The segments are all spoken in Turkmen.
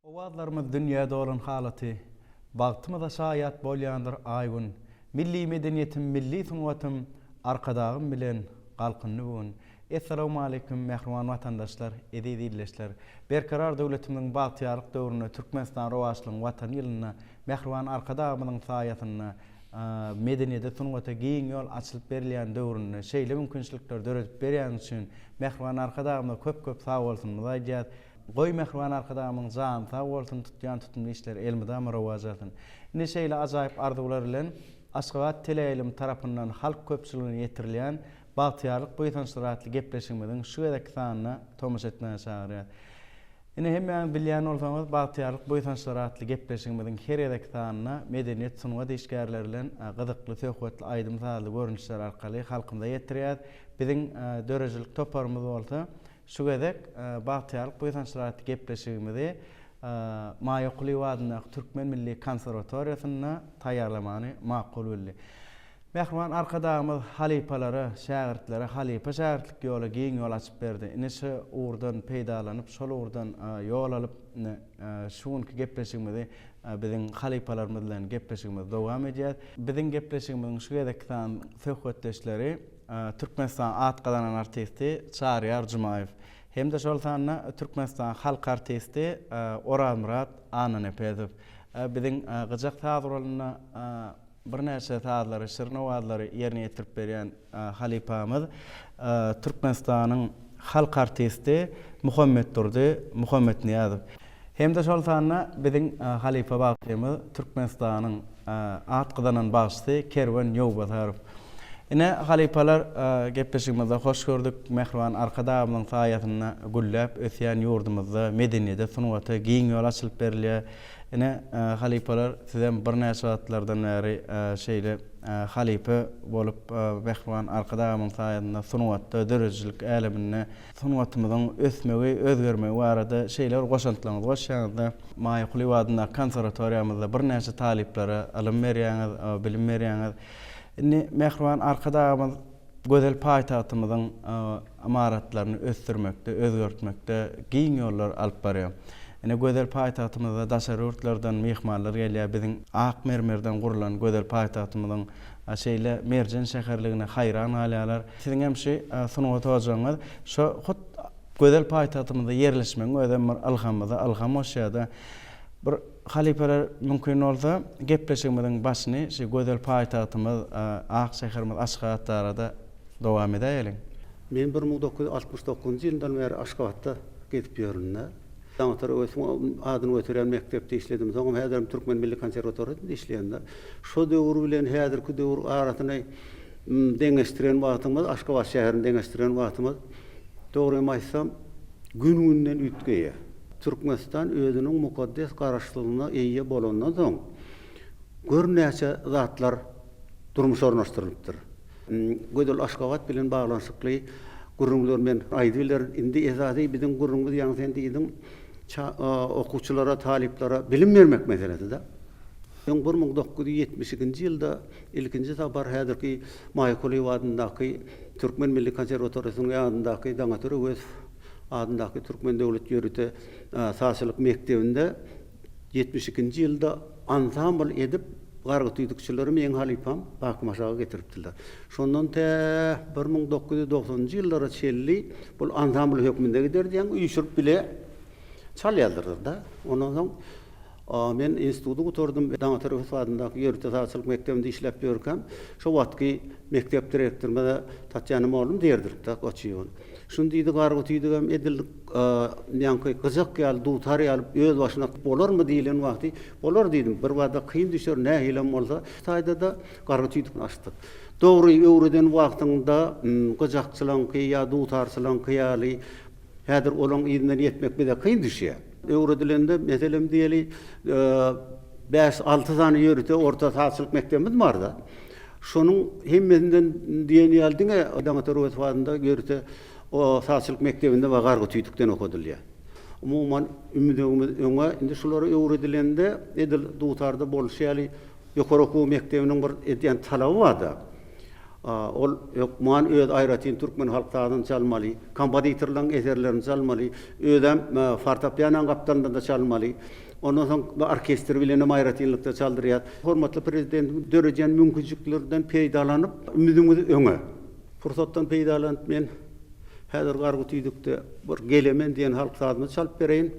Owazlarymyz dünýä dolan halaty, Bagtymyza şaýat bolýandyr Aý-Gün. Milli medeniýetim, milli sungatym Arkadagym bilen galkyndy bu gün. Essalawmaleýkim, mähriban watandaşlar, eziz ildeşler! Berkarar döwletimiziň bagtyýarlyk döwründe, Türkmenistan rowaçlygyň Watany ýylynda mähriban Arkadagymyzyň saýasynda medeniýete, sungata giň ýol açylyp berilýän döwründe şeýle mümkinçilikleri döredip berýäni üçin mähriban Arkadagymyza köp-köp sagbolsunymyzy aýdýas. Goý mähriban Arkadagymyň jany sag bolsun, tutýan tutumly işleri elmydama rowaç alsyn. Indi şeýle ajaýyp arzuwlar bilen Aşgabat teleýaýlymy tarapyndan halk köpçüligine ýetirilýän Bagtyýarlyk buýsançlary atly gepleşigimiziň şu gezekki sanyna tomaşa etmäge çagyrýas. Ine hemmäňiz bilýän bolsaňyz Bagtyýarlyk buýsançlary atly gepleşigimiziň her gezekki sanynda medeniýet, sungat işgärleri bilen gyzykly söhbetli aýdym-sazly görnüşler arkaly halkymyza ýetirýäs. Biziň döredijilik toparymyz bolsa Şu gezek Bagtyýarlyk buýsançlary atly gepleşigimizi Maýa Kulyýewa adyndaky Türkmen milli konserwatoriýasynda taýýarlamany makul bildi. Mähriban Arkadagymyz halypalara, şägirtlere halypa-şägirtlik ýoly giň ýol açyp berdi. Ine şu ugurdan peýdalanyp, şol ugurdan ýol alyp, ine şu günki gepleşigimizi biziň halypalarymyz bilen gepleşigimizi dowam edýäs. Biziň gepleşigimiziň şu gezekki sany söhbetdeşleri Türkmenistanyň at gazanan artisti Çaryýar Jumaýew hem-de şol sanda Türkmenistanyň halk artisti Orazmyrat Annanepesow biziň gyjak saz guralynda birnäçe sazlary, şirin owazlary ýerine ýetirip berýän halypamyz Türkmenistanyň halk artisti Muhammetdurdy Muhammetnyýazow hem-de şol sanda biziň halypa bagşymyz Türkmenistanyň at gazanan bagşysy Kerwen Ýowbasarow. Ine, halypalar, gepleşigimizde hoş gördük. Mähriban Arkadagymyzyň saýasynda gülläp ösýän ýurdumyzda medeniýete, sungata giň ýol açylyp berilýär. Ine, halypalar, sizem birnäçe wagtlardan bäri şeýle halypa bolup, mähriban Arkadagymyzyň saýasynda sungatda, döredijilik äleminde sungatymyzyň ösmegi, özgermegi barada şeýle bir goşantlaryňyzy goşýaňyz-da. Maýa Kulyýewa adyndaky konserwatoriýamyzda birnäçe talyplara ylym berýäňiz, bilim berýäňiz. Indi mähriban Arkadagymyz gözel paýtagtymyzyň ymaratlaryny ösdürmekde, özgertmekde giň ýollar alyp barýar. Ine, gözel paýtagtymyzda daşary ýurtlardan myhmanlar gelýär, biziň ak mermerden gurlan gözel paýtagtymyzyň şeýle merjen şäherligine haýran galýarlar. Siziň hem şu sungat ojagyňyz şo hut gözel paýtagtymyzda ýerleşmegiň özem bir ylhamymyza ylham goşýar-da. Bir halypalar mümkin bolsa gepleşigimiziň başyny şu gözel paýtagtymyz, ak şäherimiz Aşgabat barada dowam edäýeliň. Men 1969-njy ýyldan bäri Aşgabatda gezip ýörün-de. Daňatar Öwezowyň adyny göterýän mekdepde işledim. Soňam häzirem Türkmen milli konserwatoriýasynda işleýän-de. Şo döwür bilen häzirki döwür arasyny deňeşdiren wagtymyz, Aşgabat şäherini deňeşdiren wagtymyz, dogrymy aýtsam, gün-günden üýtgeýär. Türkmenistan özüniň mukaddes Garaşsyzlygyna eýe bolandan soň, gör näçe zatlar durmuşa ornaşdyrylypdyr. Gözel Aşgabat bilen baglanyşykly gürrüňleri men aýdyp bilerin. Indi esasy biziň gürrüňimiz ýaňy sen diýdiň, okuwçylara, talyplara bilim bermek meselesi-de. Öň 1972-nji ýylda ilkinji sapar häzirki Maýa Kulyýewa adyndaky Türkmen milli konserwatoriýasynyň ýanyndaky Daňatar Öwezow adyndaky Türkmen döwlet ýörite sazçylyk mekdebinde 72-nji ýylda ansambl edip gargy tüýdükçileri meň halypam Baky Maşaga getiripdiler. Şondan tä 1990-njy ýyllara çenli bul ansambl hökmünde giderdi, ýaňy üýşürip bile çalýardylar-da. Ondan soň Men instituty gutardym. Daňatar Öwezow adyndaky ýörite sazçylyk mekdebinde işläp ýörkäm, şo wagtky mekdep direktorymyza Tatýana mugallym diýerdik-de, Goçyýewany. Şuny diýdi, gargy tüýdügem edil ýaňky gyjak ýaly, dutar ýaly öz başyna bolarmy diýlen wagty, bolar diýdim. Birbada kyn düşer, nähilem bolsa. Şu taýda-da gargy tüýdük açdyk. Dogry, öwreden wagtyňda gyjakçylaňky ýa dutarçylaňky ýaly Häzir olaň yzyndan ýetmek bize kyn düşýär. Öwredilende, meselem diýeli, bäş-alty sany ýörite orta sazçylyk mekdebimiz bar-da. Şonuň hemmesinden diýen ýaly diňe Daňatar Öwezow adynda ýörite sazçylyk mekdebinde we gargy tüýdükden okadylýar. Umuman, ümzügimiz öňe. Indi şulara öwredilende, edil dutarda bolşy ýaly, ýokary okuw mekdebiniň bir edýän talaby bar-da. Ol hökman öz aýratyn türkmen halk sazyny çalmaly, kompozitorlaryň eserlerini çalmaly, özem fortepianoň gapdalynda-da çalmaly. Ondan soň orkestr bilenem aýratynlykda çaldyrýar. Hormatly Prezidentimiz döredýän mümkinçiliklerden peýdalanyp, ümüdiňiz öňe. Pursatdan peýdalanyp men häzir Gargytüýdükde bir Gelemen diýen halk sazyny çalyp bereýin.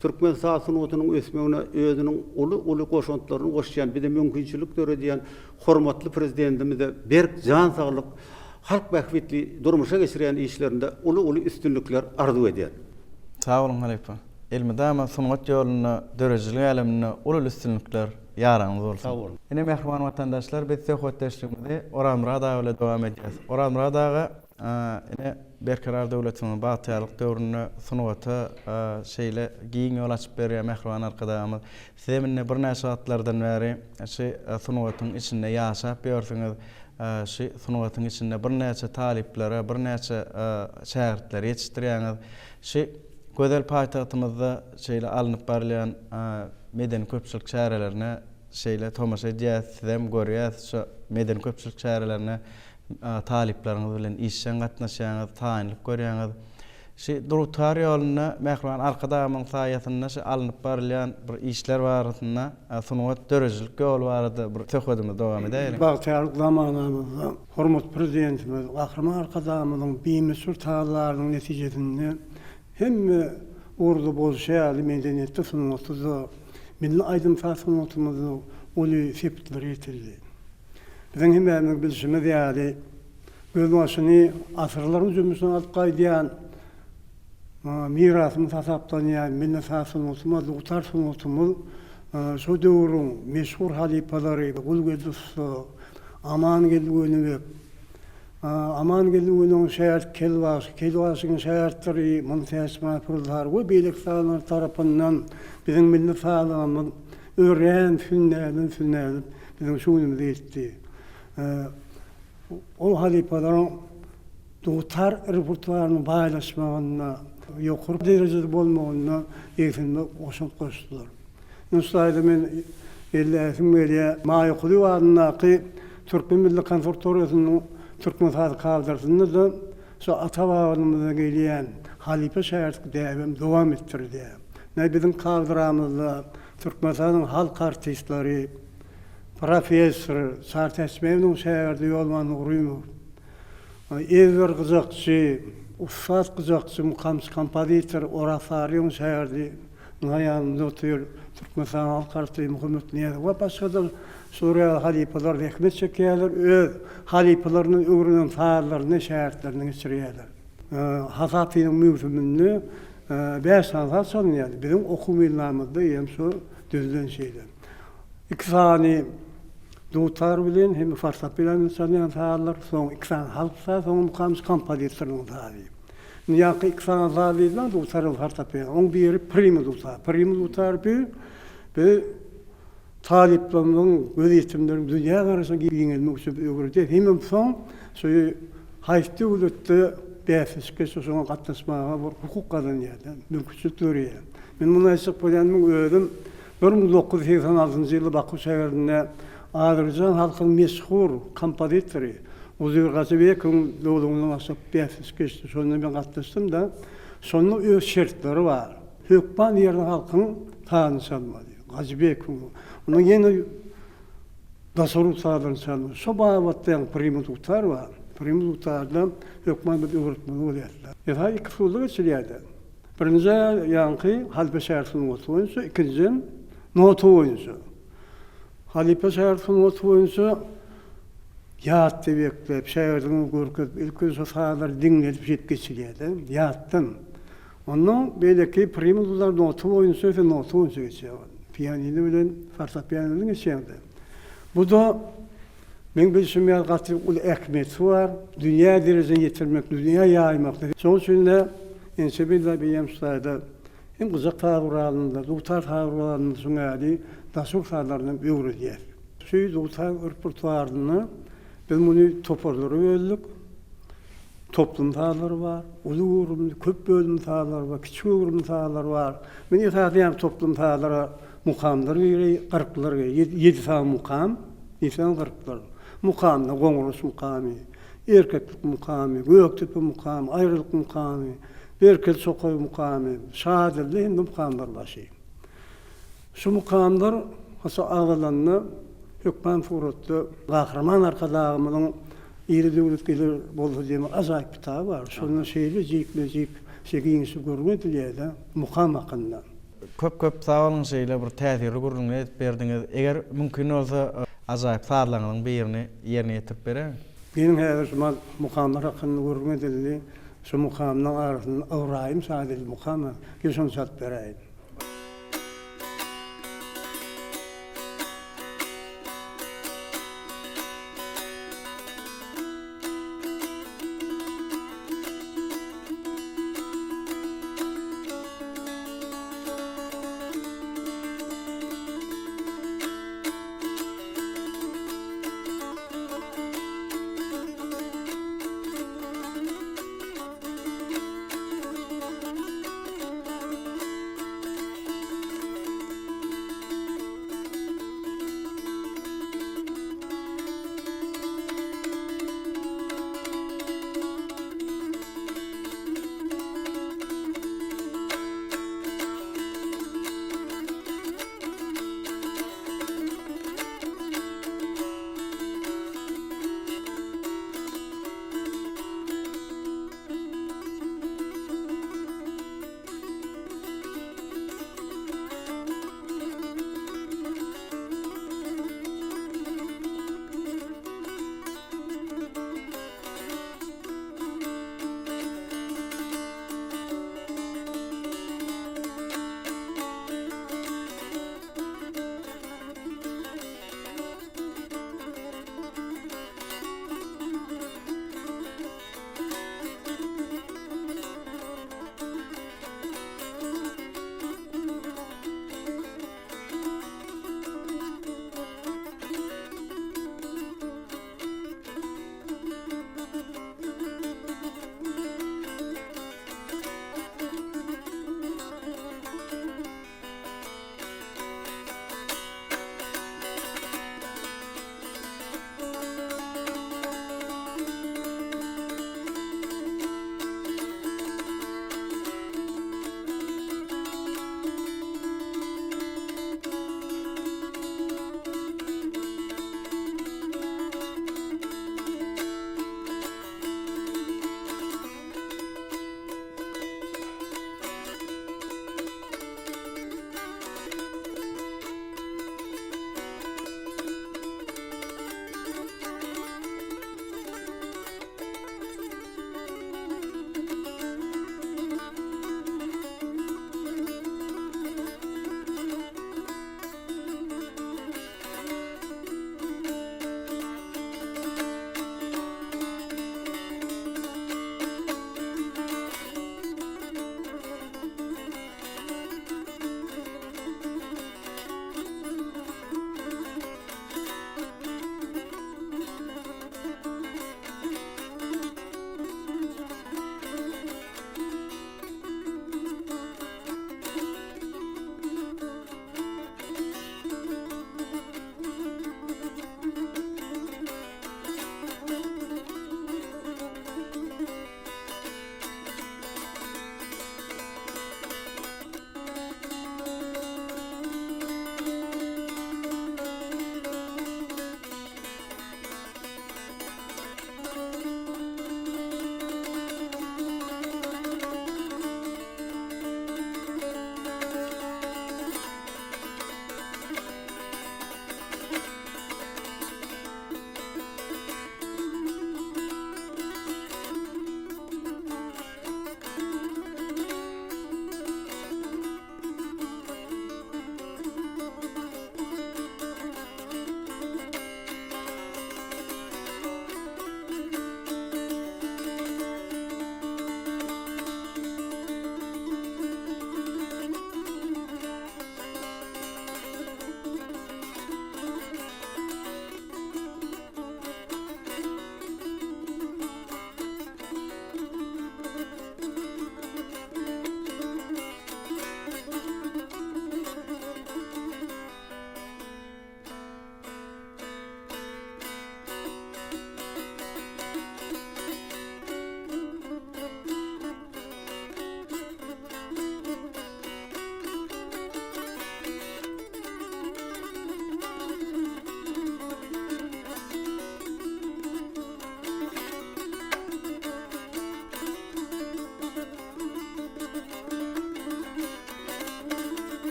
Türkmen saz sungatynyň ösmegine özüniň uly-uly goşantlaryny goşýan, bize mümkinçilik döredýän hormatly Prezidentimize berk jan saglyk, halk bähbitli durmuşa geçirýän işlerinde uly-uly üstünlikler arzuw edýän. Sag boluň halypa. Elmydama sungat ýolunda, döredijilik äleminde uly üstünlikler ýaranyňyz bolsun. Sag boluň. Ine mähriban watandaşlar biz söhbetdeşligimizi Orazmyrat aga bilen dowam edýäs. Orazmyrat aga ine Berkarar döwletimiziň bagtyýarlyk döwründe sungata şeýle giň ýol açyp berýär mähriban Arkadagymyz. Sizem indi birnäçe wagtlardan bäri şu sungatyň içinde ýaşap ýörsüňiz. Şu sungatyň içinde birnäçe talyplara, birnäçe şägirtleri ýetişdirýäňiz. Şu gözel paýtagtymyzda şeýle alnyp barylýan medeni-köpçülik çärelerine şeýle tomaşa edýäs, sizem görýäs şu medeni-köpçülik çärelerine talyplaryňyz bilen işjeň gatnaşýaňyz, taýynlyk görýäňiz. Şu dutar ýolunda mähriban Arkadagymyň saýasynda şu alnyp barylýan bir işler barasynda, sungat, döredijilik ýoly barada bir söhbedimizi dowam edäýeliň. Bagtyýarlyk zamanamyzda hormatly Prezidentimiz Gahryman Arkadagymyzyň bimöçber tagallalarynyň netijesinde hemme ugurda bolşy ýaly medeniýetde, sungatda-da, milli aýdym-saz sungatymyzda uly sepgitlere ýetildi. Biziň hemmämiziň bilşimiz ýaly, gözbaşyny asyrlaryň jümmüşinden alyp gaýdýan mirasymyz hasaplanýan milli saz sungatymyz, dutar sungatymyz şo döwrüň meşhur halypalary Gulgeldi ussa, Amangeldi Gönübek, Amangeldi Gönübegiň şägirdi Kel bagşy, Kel bagşynyň şägirtleri Muntäçmyrat Pürlsary we beýleki sazandalar tarapyndan biziň milli sazymyz örän sünnälenip-sünnälenip biziň şu günümize ýetdi. Ol halypalaryň dutar repertuarynyň baýlaşmagynda, ýokary derejede bolmagynda egsilmez goşant goşdular. Indi şu taýda men belläsim gelýär, Maýa Kulyýewa adyndaky Türkmen milli konserwatoriýasynyň türkmen saz kafedrasynda-da şu ata-babalarymyzdan gelýän halypa-şägirtlik däbem dowam etdirilýär. Ine, biziň kafedramyzda Türkmenistanyň halk artistleri, professor Çary Täçmedowyň şägirdi Ýolman Nurymow, ezber gyjakçy, ussat gyjakçy, mukamçy, kompozitor Oraz Saryýewiň şägirdi ynha ýanymda otyr. Türkmenistanyň halk artisti Muhammet Nyýazow we başga-da şular ýaly halypalar zähmet çekýärler, öz halypalaryndan öwrenen sazlaryny şägirtlerine geçirýärler. Hasap ýylyň möwsüminde bäş sany saz çalynýardy. Biziň okuw meýilnamamyzda hem şu düzülen şeýle. Iki sany dutar bilen hem fortepiano bilen çalynýan sazlar, soň iki sany halk sazy, soň mukamçy kompozitorynyň sazy. Indi ýaňky iki sany saz diýdiň, dutar we fortepiano. Oň biri prima dutar. Prima dutar bu biz talyplarymyzyň gözýetimleriniň dünýä garaşyny giňeltmek üçin biz öwredýäris. Hemem soň şu haýsy döwletde bäsleşik geçse şoňa gatnaşmaga bir hukuk gazanýar-da, mümkinçilik döreýär. Men muny aýtjak bolýanymyň özüm 1986-njy ýylda Baku şäherinde Azerbaýjan halkynyň meşhur kompozitory Uzeyir Gazybekowyň dogdugyndan başlap bäsleşik geçdi. Şonda men gatnaşdym-da, şonda öz şertleri bar. Hökman ýerli halkyň sazyny çalmaly. Gazybekowyň. Ondan ýene daşary ýurt sazlaryny çalmaly. Şo babatda ýaňy prima dutar bar. Prima dutarda hökman biz öwretmeli bolýarys. Esasy iki usulda geçilýär-de. Birinji ýaňky halypa şägirt sungaty boýunça, ikinjiem nota boýunça. Halypa şägirt sungaty boýunça ýatda bekläp, şägirdiňe görkezip, ilki şo sazlary diňledip şeýdip geçilýär-de, ýatdan. Onnoň beýleki primalar nota boýunça sen nota boýunça geçýär. Pianino bilen fortepiano bilen geçýäň-de. Bu-da Meň bilşim ýaly gaty uly ähmiýeti bar. Dünýä derejesine ýetirmek, dünýä ýaýmak. Şonuň üçin-de ençe ýyllar beýem şu taýda hem gyjak saz guralynda, dutar saz guralynda şuň ýaly daşoguz sazlaryny hem öwredýäs. Şu dutar repertuarynda biz muny toparlara böldük. Toplum sazlary bar, uly göwrümli, köp bölümli sazlar bar, kiçi göwrümli sazlar bar. Men esasy ýaňky toplum sazlara mukamlar biri, gyrklar biri, ýedi sany mukam, diýseň gyrklar. Mukamda Goňras mukamy, Erkeklik mukamy, Gökdepe mukamy, Aýralyk mukamy, Berkeli çokaý mukamy, Şadilli hem-de mukamlar başy. Şu mukamlar haça agzalanda hökman suratda Gahryman Arkadagymyzyň Iri döwlet geler bolsa diýen bir ajaýyp kitaby bar. Şonda şeýle jikme-jik, şeýle giňişli gürrüň edilýär-de, mukam hakynda. Köp köp sag boluň şeýle bir täsirli gürrüňler edip berdiňiz. Eger mümkin bolsa ajaýyp sazlaryňyzyň birini ýerine ýetirip beräýiň. Meniň häzir şu mal mukamlar hakynda gürrüň edildi. Şu mukamlaryň arasynda Ybraýym Şadil mukam bar. Gel şony çalyp beräýin.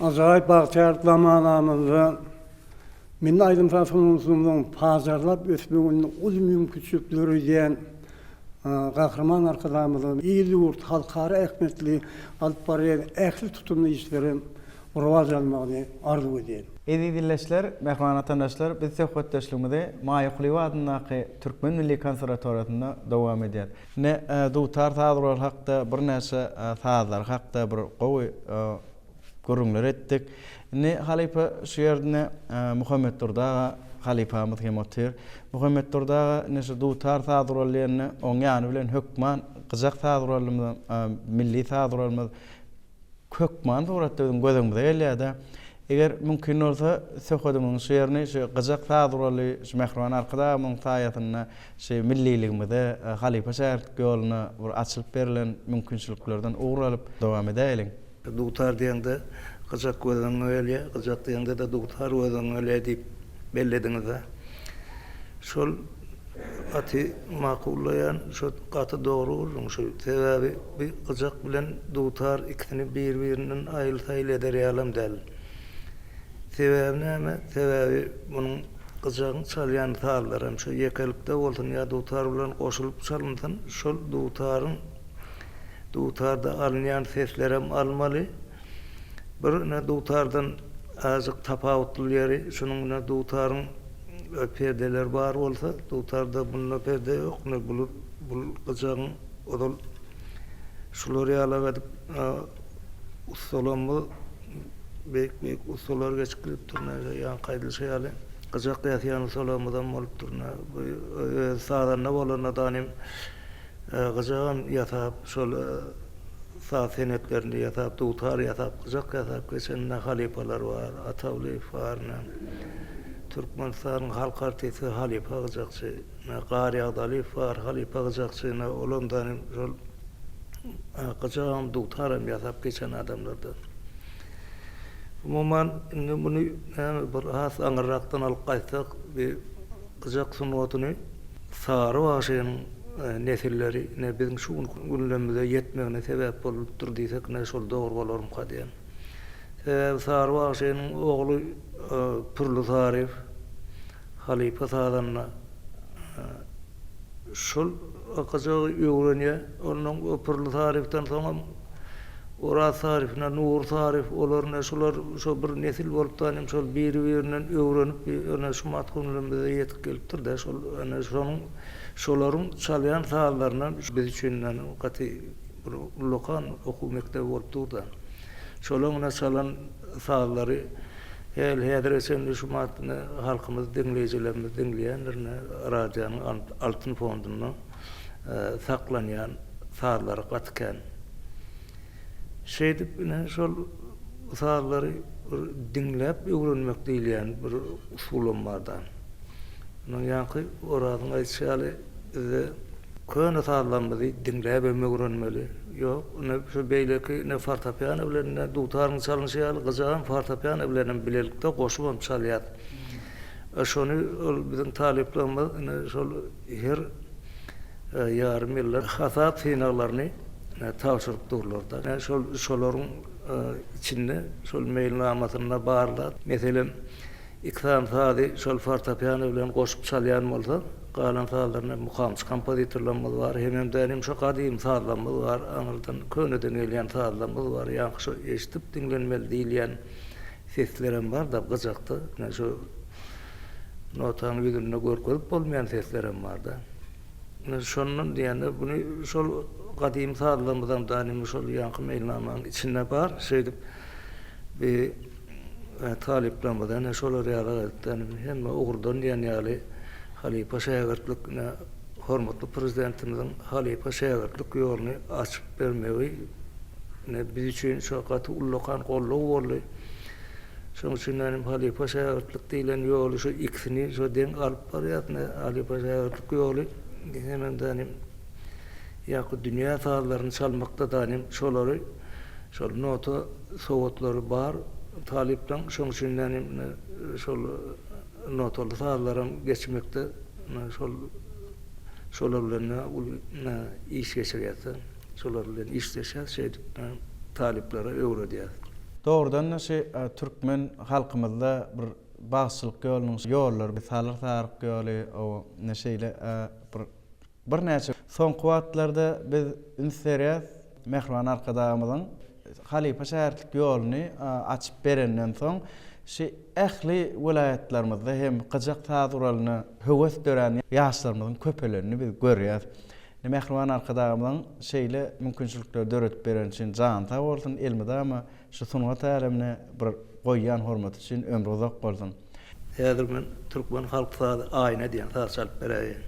Ajaýyp bagtyýar zamanamyzda milli aýdym-saz sungatymyzyň pajarlap ösmeginde uly mümkinçilik döredýän Gahryman Arkadagymyzyň il-ýurt, halkara ähmiýetli alyp barýan ähli tutumly işleri rowaç almagyny arzuw edýän. Eziz ildeşler, mähriban watandaşlar, biz söhbetdeşligimizi Maýa Kulyýewa adyndaky Türkmen milli konserwatoriýasynda dowam edýäris. Ine, dutar saz guraly hakda birnäçe sazlary hakda bir gowy gürrüňler etdik. Indi halypa şu ýerde Muhammetdurdy aga halypamyz hem otyr. Muhammetdurdy aga ine şu dutar saz guraly diýende oň ýany bilen hökman gyjak saz guralymyz, milli saz guralymyz hökman suratda biziň göz öňümize gelýär-de. Eger mümkin bolsa, söhbedimiziň şu ýerini şu gyjak saz guraly, şu mähriban Arkadagymyzyň saýasynda şu milliligimize, halypa-şägirtlik ýoluna bir açylyp berlen mümkinçiliklerden ugur alyp dowam edäýeliň. Dutar diýeňde gyjak göz öňüňe gelýär, gyjak diýeňde-de dutar göz öňüňe gelýär diýip bellediňiz-ä. Şol gaty makullaýan, şo gaty dogry gürrüň şu. Sebäbi bi gyjak bilen dutar ikisini bir-birinden aýyl-saýyl eder ýalam däl. Sebäbi näme? Sebäbi munuň gyjagyň çalýan sazlaram şo ýekelikde bolsun ýa dutar bilen goşulyp çalynsyn, şol dutaryň dutarda alynýan seslerem almaly. Bir ine dutardan azajyk tapawutly ýeri şunuň ine dutaryň perdeleri bar bolsa, dutarda bunda perde ýok, ine bul bul gyjagyň ozal şular ýalak edip ussalarymyz beýik-beýik ussalar geçip gidipdir, ine ýaňky aýdylyşy ýaly gyjak ýasaýan ussalarymyzam bolupdyr, ine bu özi sazanda bolanda danym Gyjagam ýasap, şol saz senetlerini ýasap, dutar ýasap, gyjak ýasap geçen ine halypalar bar. Ata Gulyýew bar ine. Türkmenistanyň halk artisti halypa gyjakçy. Ine Garýagdalyýew bar, halypa gyjakçy. Ine olam da şol gyjagam, dutaram ýasap geçen adamlardan. Umuman, indi muny näme bir has aňyrrakdan alyp gaýtsak, bi gyjak sungatyny Sary bagşynyň nesilleri ine biziň şu günki günlerimize ýetmegine sebäp bolupdyr diýsek ine şol dogry bolarmyka diýen. Sebäbi Sary bagşynyň ogly Pürli Saryýew halypa sazanda şol gyjagy öwrenýär. Ondan Pürli Saryýewden soňam Oraz Saryýew ine Nury Saryýew olar ine şular şo bir nesil bolup danym şol biri-birinden öwrenip ine şu mat günlerimize ýetip gelipdir-de şol ine şonuň şolaryň çalýan sazlaryndan biz üçin ine gaty bir ullakan okuw mekdebi bolup dur-da. Şolaryň ine çalan sazlary häli häzire çenli şu mat ine halkymyz diňleýjilerimiz diňleýändir ine radionyň altyn fondunda saklanýan sazlary gaty kän. Şeýdip ine şol sazlary bir diňläp öwrenmek diýilýän bir usulam bar-da. Munuň ýaňky Orazyň aýdyşy ýaly bizde köne sazlarymyzy diňläbem öwrenmeli. Ýok, ine şu beýleki ine fortepiano bilen ine dutaryň çalynşy ýaly gyjagam fortepiano bilenem bilelikde goşubam çalýas. Şony ol biziň talyplarymyz ine şol her ýarym ýylda hasap synaglaryny tabşyryp durlar-da. Şol şolaryň içinde şol meýilnamasynda bar zat. Meselem, iki sany sazy şol fortepiano bilen goşup çalýan bolsa, galan sazlaryny mukamçy kompozitorlarymyz bar, hemem dänim şo gadymy sazlarymyz bar, aňyrdan köneden gelýän sazlarymyz bar, ýaňky şo eşidip diňlenmeli diýilýän seslerem bar-da gyjakda, ine şo notanyň ýüzünde görkezip bolmaýan seslerem bar-da. Ine şondan diýende muny şol gadymy sazlarymyzam danymy şol ýaňky meýilnamanyň içinde bar. Şeýdip bi talyplarymyza ine şolar ýaly edip hemme ugurdan diýen ýaly halypa şägirtlik ine hormatly Prezidentimiziň halypa şägirtlik ýoluny açyp bermegi ine biz üçin şo gaty ullakan goldaw boldy. Şonuň üçin hem halypa-şägirtlik diýlen ýoly şu ikisini şo deň alyp barýas. Ine, halypa-şägirtlik ýoly hemem dänim ýa-da dünýä sazlaryny çalmakda dänim şolary şol nota sowatlary bar talyplaň. Şonuň üçin dänim ine şol notaly sazlaram geçmekde ine şol şolar bilen uly iş geçirýäs-de. Şolar bilen işleşýäs, şeýdip talyplara öwredýäs. Dogrudan-da şu türkmen halkymyzda bir bagşylyk ýolunyň ýollary salyr saryk ýoly ine şeýle bir Birnäçe soňky wagtlarda biz üns berýäs, mähriban Arkadagymyzyň halypa-şägirtlik ýoluny açyp berenden soň, şu ähli welaýatlarymyzda hem gyjak saz guralyna höwes dörän ýaşlarymyzyň köpelenini biz görýäs. Indi mähriban Arkadagymyzyň şeýle mümkinçilikleri döredip bereni üçin jany sag bolsun, elmydama şu sungat älemine bir goýýan hormaty üçin ömri uzak bolsun. Häzir men türkmen halk sazy Aýna diýen saz çalyp beräýin.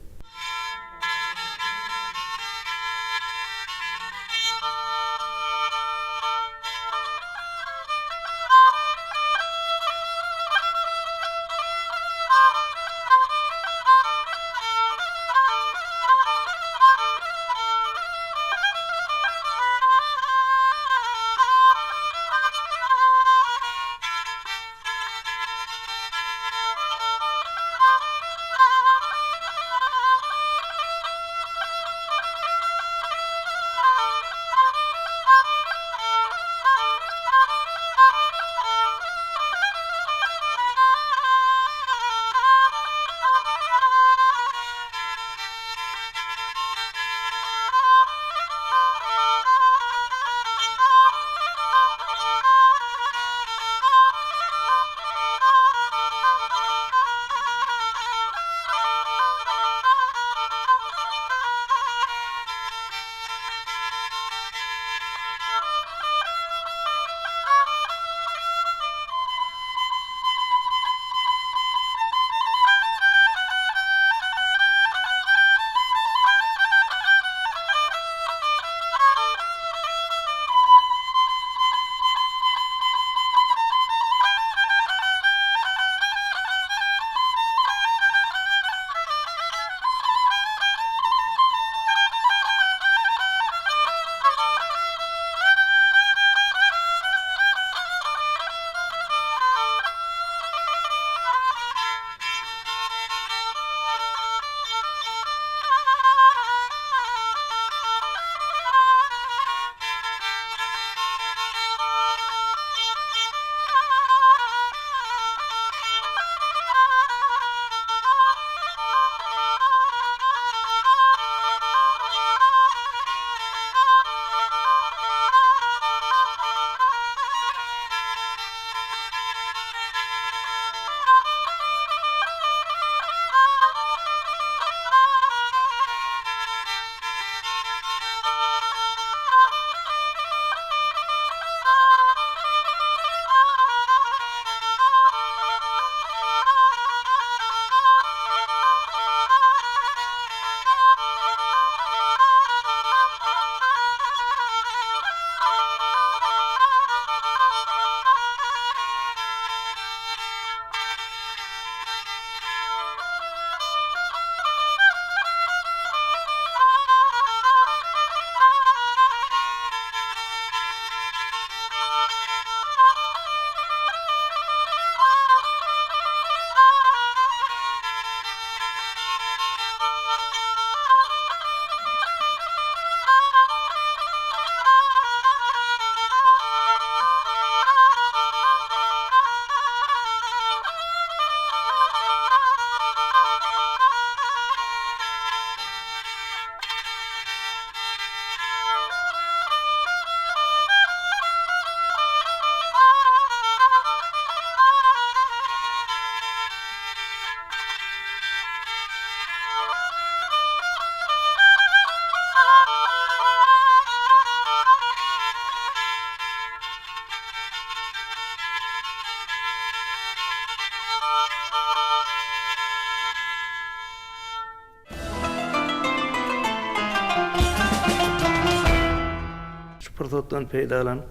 Şu pursatdan peýdalanyp,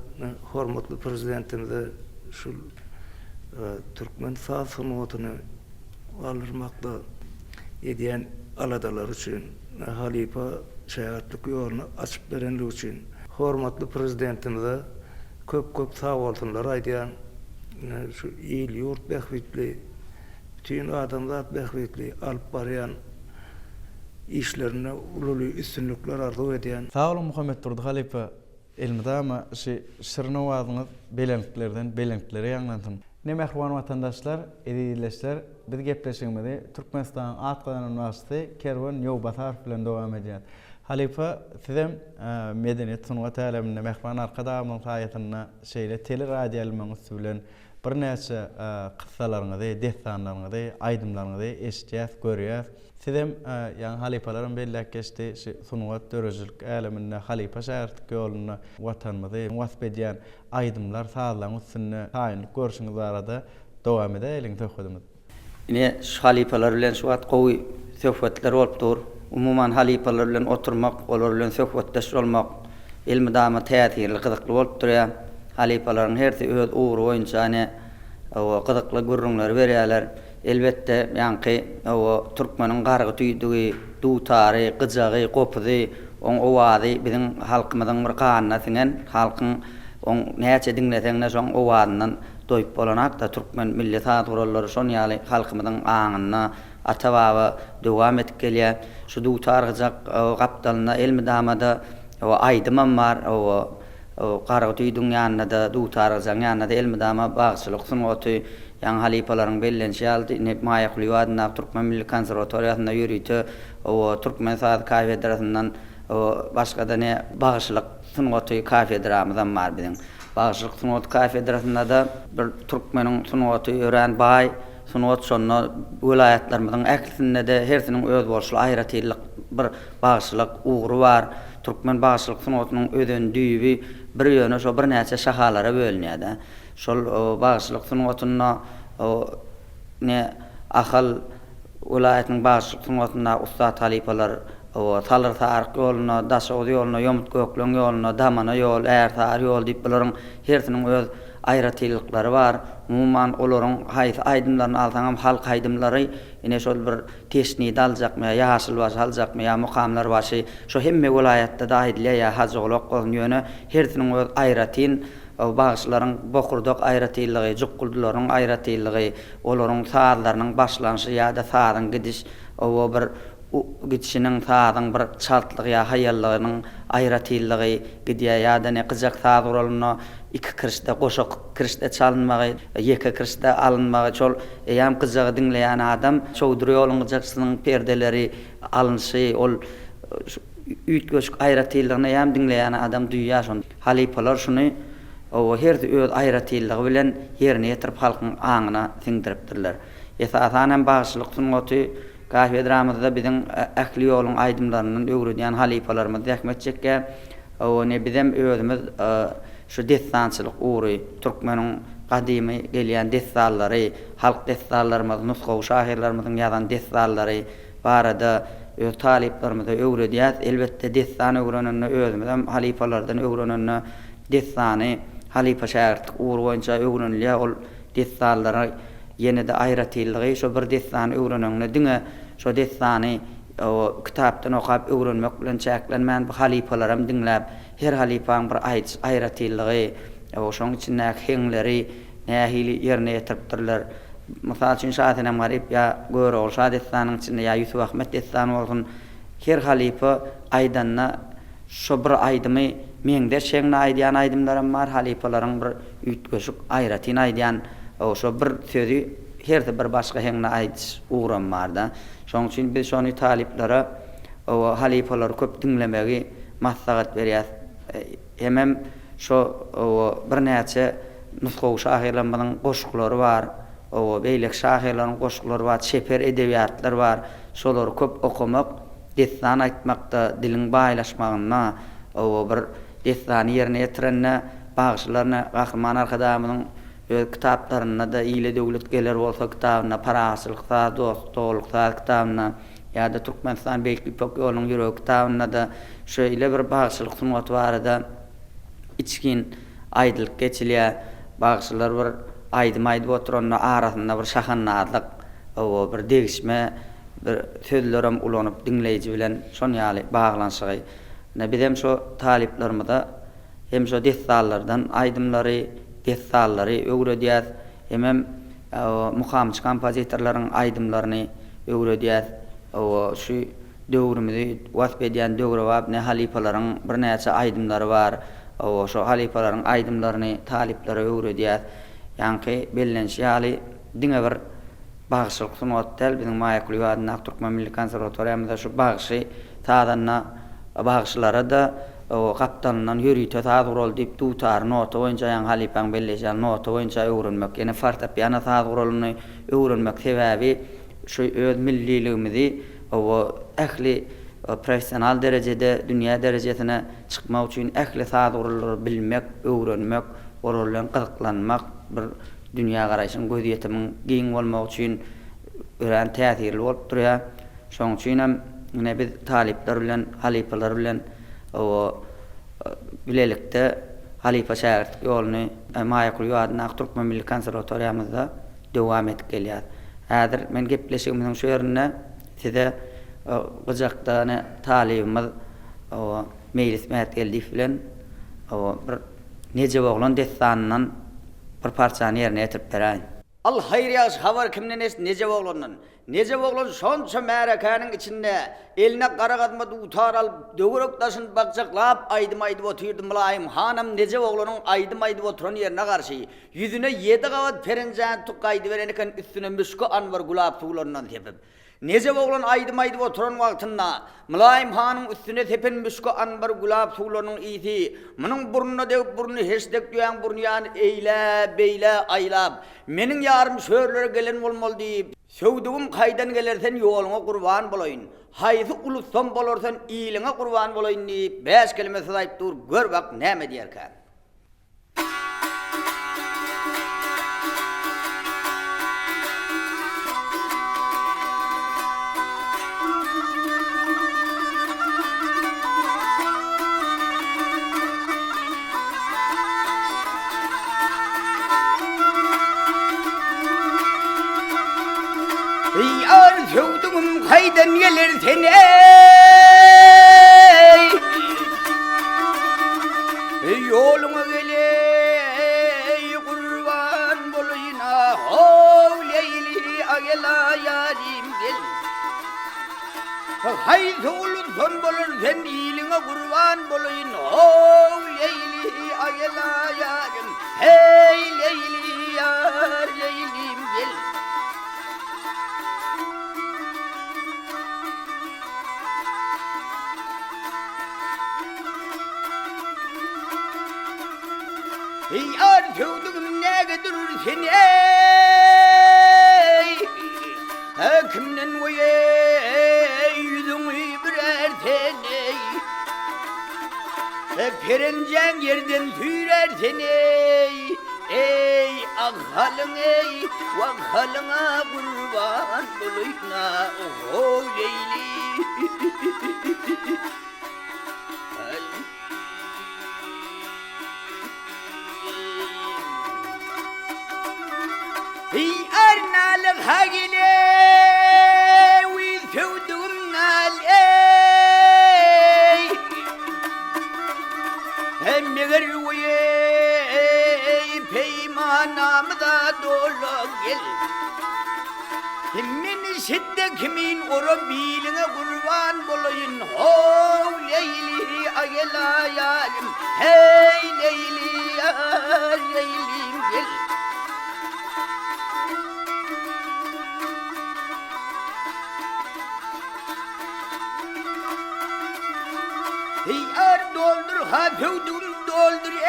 hormatly Prezidentimize şu türkmen saz sungatyny galdyrmakda edýän aladalary üçin, halypa şägirtlik ýoluny açyp berenligi üçin hormatly Prezidentimize köp-köp sagbolsunlar aýdýan. Şu il-ýurt bähbitli, bütin adamzat bähbitli alyp barýan işlerinde uly-uly üstünlikler arzuw edýän. Sag boluň Muhammetdurdy halypa. Elmydama şu şirin owazyňyz belentlerden belentlere ýaňlansyn. Ine mähriban watandaşlar, eziz ildeşler, biz gepleşigimizi Türkmenistanyň at gazanan bagşysy Kerwen Ýowbasarow bilen dowam edýäs. Halypa, sizem medeniýet sungat äleminde mähriban Arkadagymyzyň saýasynda şeýle teleradioýaýlymyň üsti bilen birnäçe kyssalaryňyzy, dessanlaryňyzy, aýdymlaryňyzy eşidýäs, görýäs. Sizem, ýaňy halypalaram belläp geçdi, şu sungat, döredijilik äleminde, halypa-şägirtlik ýolunda Watanymyzy wasp edýän aýdymlar, sazlaryň üstünde taýynlyk görşüňiz barada dowam edäýeliň söhbedimizi. Ine, şu halypalar bilen şu wagt gowy söhbetler bolup dur. Umuman, halypalar bilen oturmak, olar bilen söhbetdeş bolmak elmydama täsirli, gyzykly bolup durýar. Halypalaryň hersi öz ugry boýunça ine, gyzykly gürrüňleri berýärler. Elbetde, ýaňky, hawa, türkmeniň gargy tüýdügi, dutary, gyjagy, gopuzy, oň owazy biziň halkymyzyň bir ganyna siňen, halkyň oň näçe diňleseň-de şoň owazyndan doýup bolanakda, türkmen milli saz gurallary şon ýaly halkymyzyň aňynda ata-baba dowam edip gelýär. Şu dutar, gyjak gapdalynda elmydama-da, hawa, aýdymam bar, hawa, gargy tüýdügiň ýanynda-da, dutar, gyjagyň ýanynda-da elmydama bagşylyk sungaty, Ýaňy halypalaryň bellenişi ýaly, indi Maýa Kulyýewa adyndaky Türkmen milli konserwatoriýasynda ýörite oba türkmen sazy kafedrasyndan başga-da ne bagşylyk sungaty kafedramyzam bar biziň. Bagşylyk sungaty kafedrasynda-da bir türkmeniň sungaty örän baý sungat şonda welaýatlarymyzyň ählisinde-de hersiniň özboluşly aýratynlyk bir bagşylyk ugry bar. Türkmen bagşylyk sungatynyň özeni düýbi bir ýöne şo birnäçe şahalara bölünýär-de. Şol bagşylyk sungatynda ne Ahal welaýatynyň bagşylyk sungatyndaky ussat halypalar Salyr-Saryk ýolunda, Daşoguz ýolunda, Ýomut-Gökleň ýolunda, Damana ýol, Ärsary ýol diýip bularyň hersiniň öz aýratynlyklary bar. Umuman olaryň haýsy aýdymlaryny alsaňam halk aýdymlary ine şol bir Teşnidi aljakmy ýa Ýaşylbaşy aljakmy ýa Mukamlarbaşy şo hemme welaýatda-da aýdylýar ýa Hajygulak bolsun ýöne hersiniň öz aýratyn Bagşylaryň bokurdak aýratynlygy, jukguldylaryň aýratynlygy, olaryň sazlarynyň başlanyşy ýa-da sazyň gidiş, oba bir gidişiniň, sazyň bir çaltlygy ýa haýallygynyň aýratynlygy gidýär ýa-da ne gyjak saz guralynda iki kirişde, goşa kirişde çalynmagy, ýeke kirişde alynmagy, şol eýýäm gyjagy diňleýän adam Çowdur ýoluň gyjakçysynyň perdeleri alynşy, ol üýtgeşik aýratynlygyny eýýäm diňleýän adam duýýar şony. Halypalar şuny oba hersi öz aýratynlygy bilen ýerine ýetirip halkyň aňyna siňdiripdirler. Esasan hem bagşylyk sungaty kafedramyzda biziň ähli ýoluň aýdymlaryndan öwredýän halypalarymyz zähmet çekýär. Ony bizem özümiz şu dessançylyk ugry, türkmeniň gadymy gelýän dessanlary, halk dessanlarymyz, nusgawy şahyrlarymyzyň ýazan dessanlary, barada öz talyplarymyza öwredýäs. Elbetde, dessan öwrenende özümizem halypalardan öwrenende dessany halypa-şägirtlik ugry boýunça öwrenilýär. Ol dessanlara ýene-de aýratynlygy şo bir dessany öwreneňde diňe şo dessany kitapdan okap öwrenmek bilen çäklenmän bu halypalaram diňläp her halypaň bir aýdyş aýratynlygy şoň içindäki heňleri nähili ýerine ýetiripdirler. Mysal üçin, Şasenem Garyp ýa Görogly şa dessanyň içinde ýa Ýusup-Ahmet dessany bolsun, her halypa aýdanda şo bir aýdymy meňzeş heňde aýdýan aýdymlaram bar, halypalaryň bir üýtgeşik, aýratyn aýdýan şo bir sözi hersi bir başga heňde aýdyş ugram bar-da. Şonuň üçin biz şony talyplara halypalary köp diňlemegi maslahat berýäs. Hemem şo birnäçe nusgawy şahyrlarymyzyň goşgulary bar, beýleki şahyrlaryň goşgulary bar, çeper edebiýatlar bar. Şolary köp okamak, dessan aýtmakda, diliň baýlaşmagynda, bir dessany ýerine ýetirende bagşylaryna Gahryman Arkadagymyzyň öz kitaplarynda-da Ile döwlet geler bolsa kitabynda, Parahatçylyk saz, dost-doganlyk saz kitabynda, Ýa-da Türkmenistan Beýik Ýüpek ýolunyň ýüregi kitabynda-da şeýle bir bagşylyk sungaty barada içgin aýdylyp geçilýär. Bagşylar bir aýdym aýdyp oturanda arasynda bir şahandazlyk, hawa, bir degişme bir sözlerem ulanyp diňleýji bilen şon ýaly baglanyşygy. Ine bizem şo talyplarymyza hem şo dessanlardan aýdymlary, dessanlary öwredýäs. Hemem mukamçy kompozitorlaryň aýdymlaryny öwredýäs. Şu döwrümizi wasp edýän döwrebap ne halypalaryň birnäçe aýdymlary bar. Hawa, şo halypalaryň aýdymlaryny talyplara öwredýäs. Ýaňky bellenişi ýaly, diňe bir bagşylyk sungaty däl, biziň Maýa Kulyýewa adyndaky Türkmen milli konserwatoriýamyzda şu bagşy sazanda bagşylara-da gapdalyndan ýörite saz guraly diýip, dutary nota boýunça, ýaňy halypaň belleýşi ýaly nota boýunça öwrenmek, ýene fortepiano saz guralyny öwrenmek sebäbi şu öz milliligimizi ähli professional derejede, dünýä derejesine çykmak üçin ähli saz gurallary bilmek, öwrenmek, olar bilen gyzyklanmak, bir dünýägaraýşyň, gözýetimiň giň bolmagy üçin örän täsirli bolup durýar. Şonuň üçin hem ine biz talyplar bilen, halypalar bilen bilelikde halypa-şägirtlik ýoluny Maýa Kulyýewa adyndaky Türkmen milli konserwatoriýamyzda dowam edip gelýär. Häzir men gepleşigimiziň şu ýerinde size gyjakda ine talybymyz Meýlis Mätgeldiýew bilen bir Nejeboglan dessanyndan bir parçany ýerine ýetirip beräýin. Al haýyr ýagşy habar kimden eşit Nejeboglandan. Nejeboglan şonça märekäniň içinde eline gara gazma dutar alyp, döwerek daşyny bakjaklap aýdym aýdyp otyrdy Mylaýym hanam Nejeboglanyň aýdym aýdyp oturan ýerine garşy Ýüzüne ýedi gabat perenjäni tuk gaýdyberen eken, üstüne müşki-anbar gülap suwlaryndan sepip. Nejep oglan aýdym aýdyp oturan wagtynda, Mylaýym hanyň üstüne sepen müşki-anbar gülap suwlarynyň ysy munuň burnuna degip, burnuny heşdek düýäň burny ýaly eýlä-beýlä aýlap, Meniň ýarym şörlere gelen bolmaly diýip, Söwdügim kaýdan geler sen ýoluňa gurban bolaýyn, haýsy ulusdan bolar sen iliňe gurban bolaýyn diýip, bäş keleme söz aýdyp dur, gör bak näme diýerkä. Ýar söwdügim kaýdan geler sen eý. Ýoluňa geleý gurban bolaýyn a-how Leýli agela ýarim gel. Haýsy ulusdan bolar sen iliňe gurban bolaýyn how Leýli agela ýarim heý Leýli ýar Leýlim gel. Ýar söwdügim näge durur sen eý Kimden goýeý ýüzüňi bürär sen eý Perenjäň ýerden süýrär sen eý Eý ah halyň eý wah halyňa gurban bolaýyn-a ohow Leýli. Eý arnalyk hagile wi söwdügim nal eý Hem meger weý peýmanamyza dola gel Men şidde kimin ora biliňe gurban bolaýyn how Leýli agela ýarym heý Leýli ýar Leýlim gel. Eý ýar doldur ha söwdügim doldur eý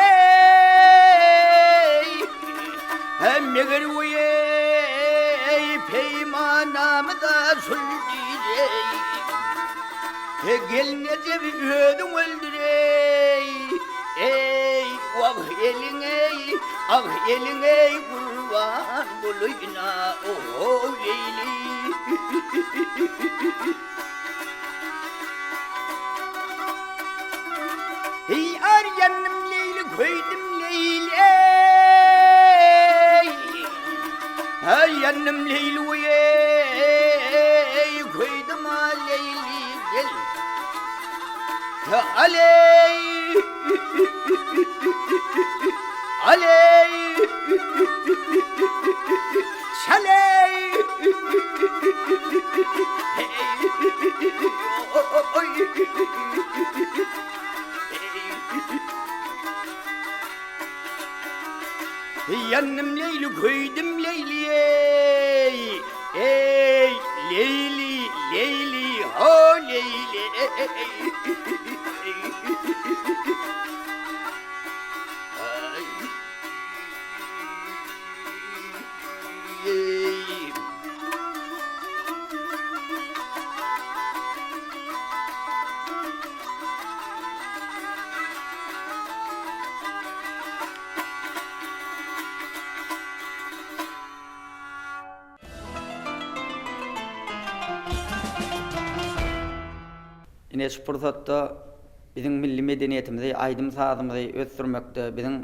Meger weý peýmanamyza şul diýeý Gelnejebi özüň öldür eý Eý wah eliň eý ah eliň eý gurban bolaýyn-a ohow Leýli. Eý ar ýandym Leýli köýdüm Leýli eý Aý ýandym Leýli eý köýdüm a Leýli gel Aleý Aleý Şaleý. Ýandym Leýli köýdüm Leýli eý Eý Leýli Leýli ho Leýli Eý. Ine şu pursatda biziň milli medeniýetimizi, aýdym-sazymyzy ösdürmekde biziň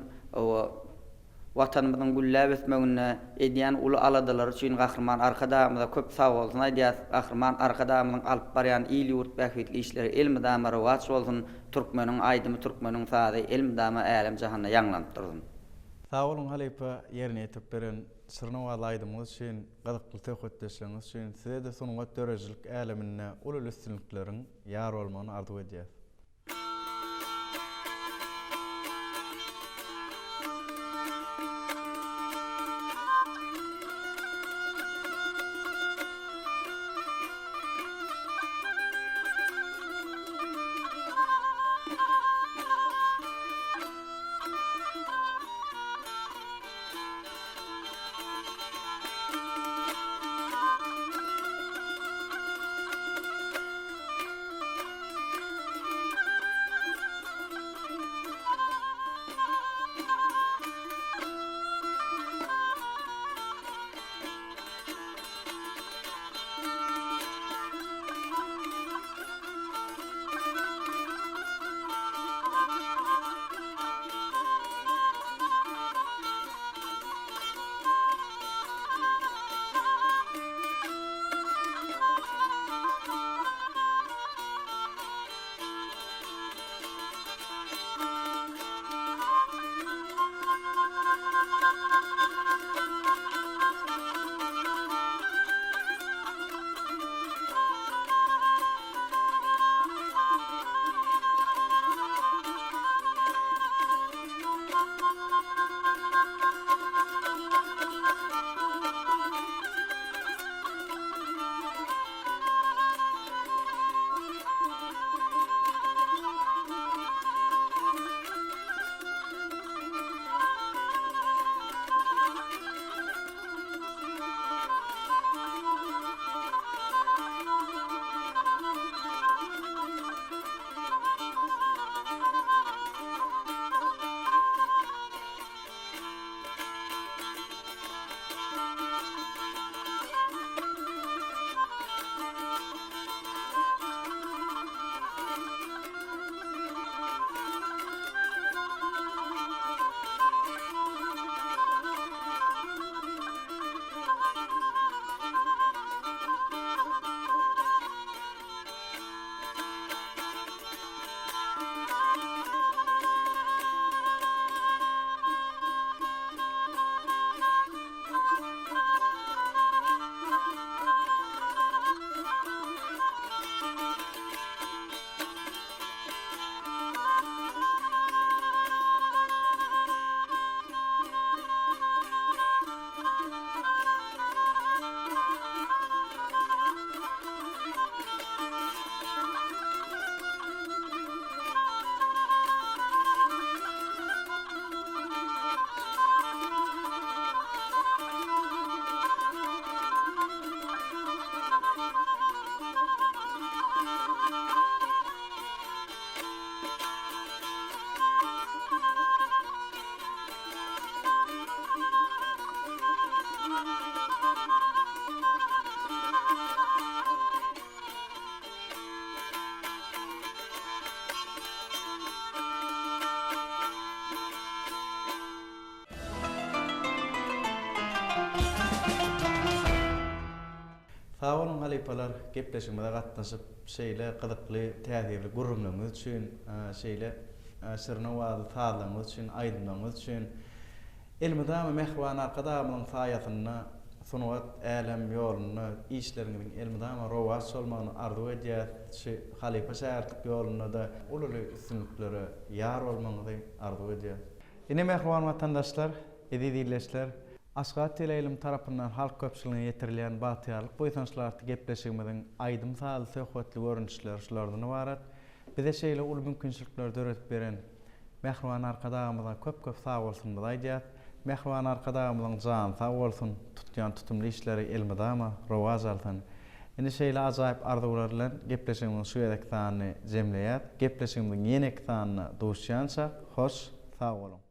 Watanymyzyň gülläp ösmeginde edýän uly aladalary üçin Gahryman Arkadagymyza köp sagbolsun aýdýas. Gahryman Arkadagymyzyň alyp barýan il-ýurt bähbitli işleri elmydama rowaç bolsun, türkmeniň aýdymy, türkmeniň sazy elmydama älem-jahanda ýaňlanyp dursun. Sag boluň halypa ýerine ýetirip beren şirin owazly aýdymyňyz üçin, gyzykly söhbetdeşligiňiz üçin sizede sungat döredijilik äleminde uly üstünlikleriň ýar bolmagyny arzuw edýäs. Sag boluň halypalar gepleşigimize gatnaşyp şeýle gyzykly täsirli gürrüňleriňiz üçin şeýle şirin owazly sazlaryňyz üçin aýdymlaryňyz üçin elmydama mähriban Arkadagymyzyň saýasynda sungat älem ýolunda işleriňiziň elmydama rowaç bolmagyny arzuw edýäs şu halypa şägirtlik ýolundada uly uly üstünliklere ýar bolmagyňyzy arzuw edýäs. Ine mähriban watandaşlar. Eziz ildeşler, Aşgabat teleýaýlymy tarapyndan halk köpçüligine ýetirilýän Bagtyýarlyk buýsançly atly gepleşigimiziň aýdym-sazly söhbetli görnüşleri şulardan ybarat. Bize şeýle uly mümkinçilikleri döredip beren Mähriban Arkadagymyza köp-köp sagbolsunymyzy aýdýas. Mähriban Arkadagymyzyň jany sag bolsun, tutýan tutumly işleri elmydama rowaç alsyn. Indi şeýle ajaýyp arzuwlar bilen gepleşigimiziň şu gezekki sanyny jemleýäs. Gepleşigimiziň ýeneki sanynda duşýançak, hoş sag boluň!